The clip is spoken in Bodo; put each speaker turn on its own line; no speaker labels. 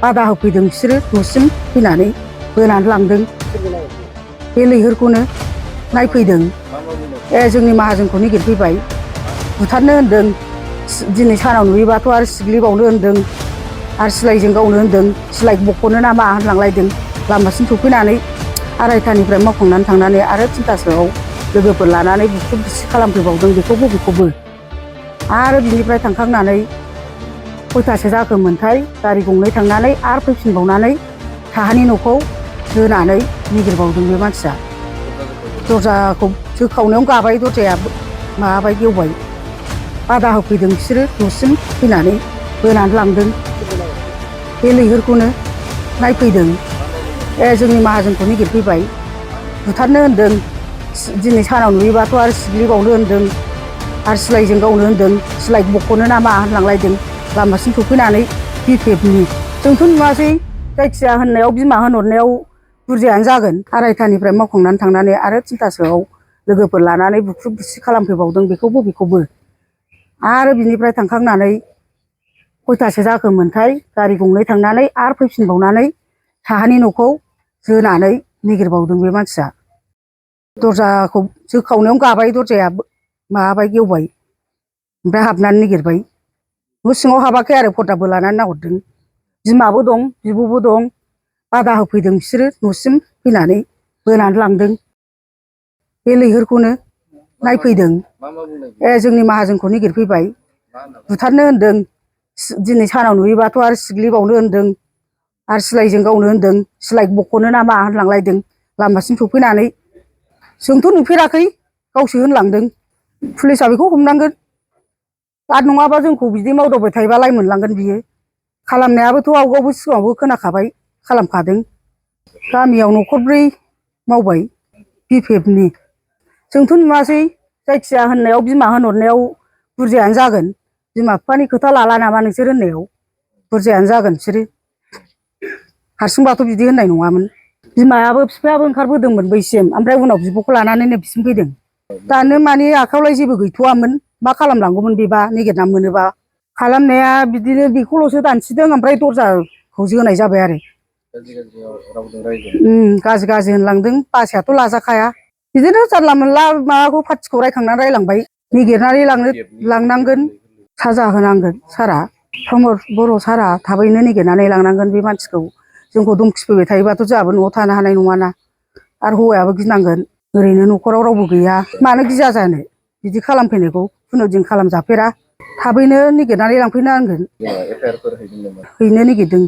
बादा होफैदों बिसोरो न'सिम फैनानै बोनानै लांदों। बे लैहोरखौनो नायफैदों। जोंनि माहाजोनखौ नागिरफैबाय, बुथारनो होनदों। दिनै सानाव नुयोबाथ' आरो सिग्लिबावनो होनदों, आरो सिलाइजों गावनो होनदों, सिलाइ बख'नो ना मा होनलांलायदों। लामासिम सफैनानै 2:30निफ्राय मावखांनानै थांनानै आरो 3थासोआव लोगोफोर लानानै बुख्रुब बुसि खालामफैबावदों बेखौबो। आरो बिनिफ्राय थांखांनानै 6थासो जाखोमोनथाय गारि गंनै थांनानै आरो फैफिनबावनानै साहानि न'खौ दोनानै निगिरबावदों बे मानसिया। दरजाखौ जोखावनायावनो गाबाय, दरजाया माबाबाय, गेवबाय। बादा होफैदों बिसोरो न'सिम फैनानै बोनानै लांदों। बे लैहोरखौनो नायफैदों। जोंनि माहाजोनखौ नागिरफैबाय, बुथारनो होनदों। दिनै सानाव नुयोबाथ' आरो सिग्लिबावनो होनदों, आरो सिलाइजों गावनो होनदों, सिलाइ बख'नो ना मा होनलांलायदों। लामासिम सफैनानै बिपिएफनि जोंथ' नुवासै, जायखिजाया होननायाव बिमा होनहरनायाव बुरजायानो जागोन। 2:30निफ्राय मावखांनानै थांनानै आरो 3थासोआव लोगोफोर लानानै बुख्रुब बुसि खालामफैबावदों बेखौबो। आरो बिनिफ्राय थांखांनानै 6थासो जाखोमोनथाय गारि गंनै थांनानै आरो फैफिनबावनानै साहानि न'खौ जोनानै निगिरबावदों बे मानसिया। दरजाखौ जोखावनायावनो गाबाय, दरजाया माबाबाय, गेवबाय। ओमफ्राय हाबनानै निगिरबाय। न' सिङाव हाबाखै आरो पर्दाबो लानानै नाहरदों। बिमाबो दं, बिब'बो दं। बादा होफैदों बिसोरो न'सिम फैनानै बोनानै लांदों। बे लैहोरखौनो नायफैदों। जोंनि माहाजोनखौ नागिरफैबाय, बुथारनो होनदों। दिनै सानाव नुयोबाथ' आरो सिग्लिबावनो होनदों, आरो सिलाइजों गावनो होनदों, सिलाइ बख'नो ना मा होनलांलायदों। लामासिम सफैनानै जोंथ' नुफेराखै, गावसो होनलांदों। पुलिसआ बेखौ हमनांगोन, आरो नङाबा जोंखौ बिदि मावदावबाय थायोबा लाइ मोनलांगोन बियो। खालामनायाबोथ' आवगायावबो सिगाङावबो खोनाखाबाय, खालामखादों। गामियाव न'खरब्रै मावबाय बिपिएफनि। जोंथ' नुवासै, जायखिजाया होननायाव बिमा होनहरनायाव बुरजायानो जागोन। बिमा बिफानि खोथा लाला नामा नोंसोर होननायाव बुरजायानो जागोन बिसोरो। हारसिंबाथ' बिदि होननाय नङामोन। बिमायाबो बिफायाबो ओंखारबोदोंमोन बैसिम, ओमफ्राय उनाव बिब'खौ लानानै नैबेसिम फैदों। दानो माने आखायावलाय जेबो गैथ'वामोन, मा खालामलांगौमोन बेबा नागिरना मोनोबा। खालामनाया बिदिनो बेखौल'सो दानसिदों, ओमफ्राय दरजाखौ जोनाय जाबाय आरो। गाज्रि होनलांदों, बासायाथ' लाजाखाया। बिदिनो जानला मोनला माबाखौ पार्टिखौ रायखांनानै रायलांबाय। नागिरनानै लांनांगोन, साजा होनांगोन सारआ। प्रमद बर' सारआ थाबैनो नागिरनानै लांनांगोन बे मानसिखौ। जोंखौ धमखिफैबाय थायोबाथ' जोंहाबो न'आव थानो हानाय नङाना। आरो हौवायाबो गिनांगोन, ओरैनो न'खराव रावबो गैया। मानो गिया जानो बिदि खालामफैनायखौ, खुनुदिन खालामजाफेरा। थाबैनो नागिरनानै लांफैनांगोन। हैनो नागिरदों।